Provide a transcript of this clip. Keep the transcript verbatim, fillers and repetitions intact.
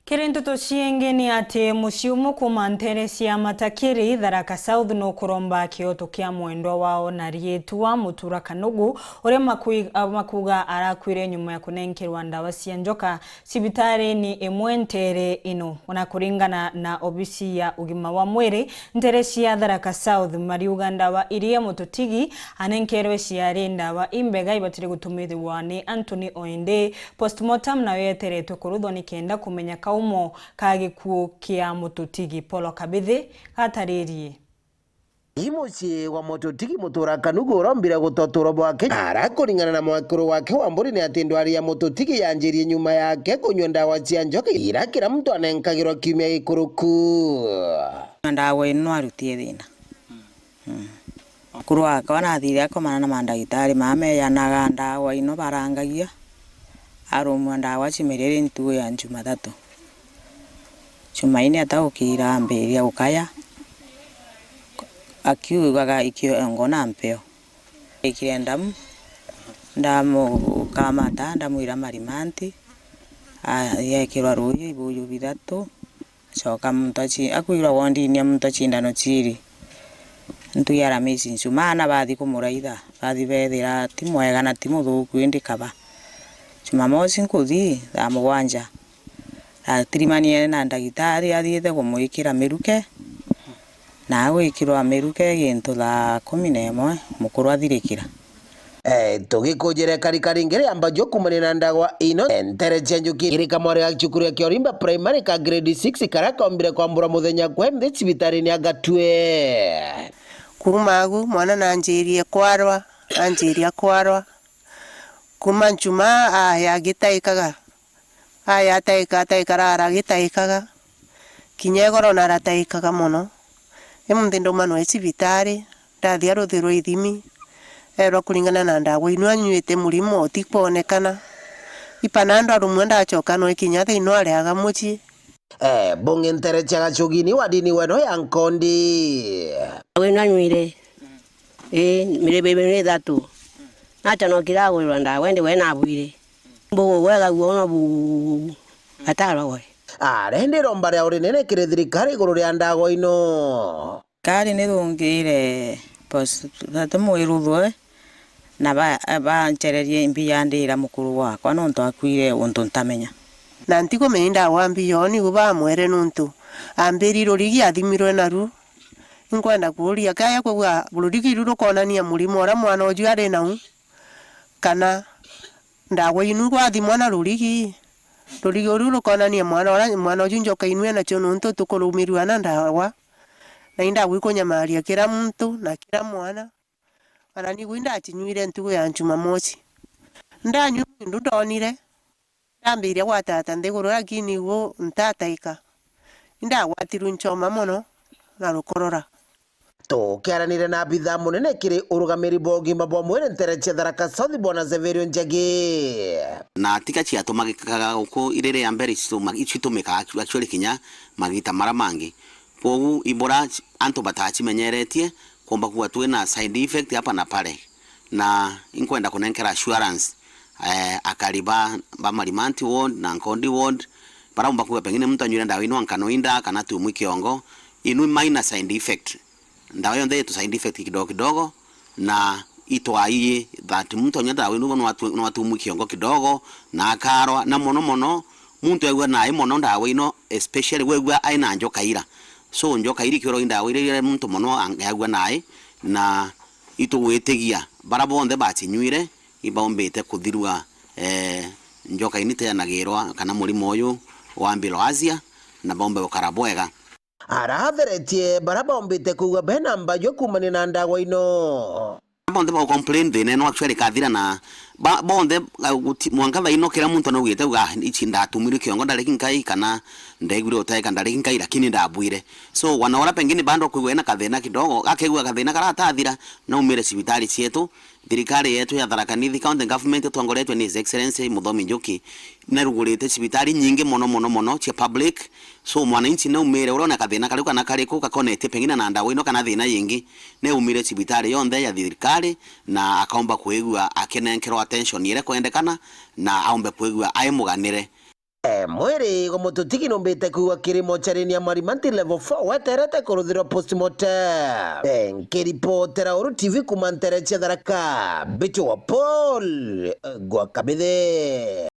Kiri nteto ciingi ni ati mucii umwe kuuma nteere cia Matakiri, Tharaka South, nukuromba kioto kia mwendwa wao na riitwa Mutura Kanugu, uria makui-, a, makuuga arakuire nyuma ya kunenkerwa ndawa cia njoka cibitarini imwe nteere ino. Ona kuringana na obisi ya ugima wa mwiri, nteere cia Tharaka South mariuga ndawa iria mututigi anenkerwe ciari ndawa imbega ibatire gutumithirwa ni Anthony Oende. Postmortem nayo yeteretwe kuruthwa nikenda kumenya kaumo ka gikuu kia mututigi. Paul Kabithi gataririe. I mucii wa mututigi Mutura Kanugu urombire gutwa uturo bwake, ara kuringana na mwekuru wake wa mburi ni ati ndwari ya mututigi yanjirie nyuma yake kunyua ndawa cia njoka ira kira muntu anenkagirwa kiumia gikuruku. Ndawa ino arutie thina. Mm. Mukuru wakwa nathire akomana na mandagitari maa meyanaga ndawa ino barangagia, arumwa ndawa cimerere ntugo ya Njumathatu. Jumaine ataukira ambiriria gukaya, akiugaga ikiongo na mpeo. Ekire ndamu, ndamukamata, ndamwira marimanti, a-, yekirwa ruuji ibuyu bithatu. Acoka muntu aci-, akwirwa wondini ya muntu acindano ciiri. Ntu ya Ramisi Nchuma, ana bathi kumuraitha, bathi bethira ti mwega na ti muthuku, indi kaba. Jumamosi nkuthi, thaa mugwanja, atirimanie na ndagitari, athiite kumwikira miruke, na agwikirwa miruke gintu thaa kumi na imwe, mukuru athirikira. Eh, tugikujire karika ringi ria mbaju kumania na ndagwa ino, eh, nteere cia njuki iri kamwari ga cukuru ya Kiorimba Primary ka grade six, kara kaombire kwambura muthenya kwa nthi cibitarini ya Gatwe. Kuuma agu, mwana nanjirie kwarwa, anjiria kwarwa. Kuuma Nchuma, aya agitaikaga. Aya ataika, ataika, arara agitaikaga. Kinya igoro narataikaga mono. Imunthi ndaumanwa i cibitari, ndathia ruthi rwa ithimi, erwa kuringana na ndawa inu anyuite murimo utikwonekana. Ipanando arumwa ndacoka no ikinya thaa ino areaga mucii. Eh, bungi nteere cia Gacugini wadini weno ya Nkondi. Ndawa ino anyuire, ii, miribi ibiri ni ithatu. Nacha no kiragwirwa ndawa indi we nabwire. Mbugu gwega guo no bu atarogwe. Arendi iromba ria urinene kiri thirikari iguru ria ndawa ino. Thirikari nithungire postmortem iruthwe na ba-, banchererie mbiyandira mukuru wakwa nontu akuire untu ntamenya. Na ntikumenya ndawa mbiyo nigu bamwere nontu ambiri rurigi athimirwe naru. Inkwenda kuuria, kaya kwigua rurigi ru rukonania murimo uria mwana uju ari nau, kana ndawa inu rwathimwa na rurigi? Rurigi uru rukonania mwana uria, mwana uju njoka inu enacio nontu tukurumirua na ndawa. Na indawa ikunyamaria kira muntu na kira mwana. Ona nigu indacinyuire ntugu ya Njumamosi. Ndanyua indu ndonire, ndambiria gwatata nthiguru, lakini igu ntataika. Indagwatirwe nchoma mono na rukorora. Tukiaranire na abitha munene kiri urugamiri bwa ugima bwa mwiri nteere cia Tharaka South, Bwana Severio Njagi. Na tiga ciatumagikaga guku, iri ria mbere icituma-, icitumikaga actu-, actually kinya magita mara mangi. Kwogu ibura antu batacimenyeretie, kuumba kuuga twina side effect hapa na pale. Na inkwenda kunenkera assurance, eh, akari ba, ba Marimanti ward na Nkondi ward, baraumba kuuga pengine muntu anyuire ndawa ino ankanoinda kana tumwi kiongo, inu minor side effect. Ndawa yonthe itu side effect kidogo kidogo, na itwaiyi that muntu anyua ndawa ino no atu-, no atumwi kiongo kidogo, na akarwa, na mono mono, muntu aigua nai mono ndawa ino, especially wegua aina njoka ira. So, njoka iri ikiorwa i ndawa iria iria muntu mono ang-, aigua nai, na itugwitigia bara bonthe bacinyuire ibaumbite kuthirua, eh, njoka ini iteanagirwa kana murimo uyu wa bilharzia, na baumbe gukara bwega. Aratheretie bara baumbite kwigua bena mbaju kuumania na ndawa ino. Bonthe ba complain thina ino actually ikathira na ba-, bonthe, ah, guti-, mwanka thaa ino kira muntu anaugite uga, "Ah, ici ndatumire kiongo ndareki nkai kana ndaiguire utaika ndareki nkai lakini ndabwire." So, wana ora pengine bando kwigua ena kathina kidogo, akegua kathina karatathira, naumire cibitari cietu, thirikari yetu ya Tharaka Nithi County Government itongoretwe ni His Excellency Muthomi Njuki, narugurite cibitari nyingi mono, mono, mono cia public. So, mwananchi naumire uria ona kathina kariu kana kariku gakonetie pengine na ndawa ino kana thina yingi, neumire cibitari yonthe ya thirikari na akaumba kwigua akinenkerwa attention iria kwendekana na aumbe kwigua ai muganire. E, mwiri gwa mututigi numbite kuigwa kiri mochari-ini ya Marimanti level four weterete kuruthirwa postmortem. E, nkiripotera Uru T V kuma ntere cia Tharaka, Mbicho wa Paul, e, gwa Kabithe.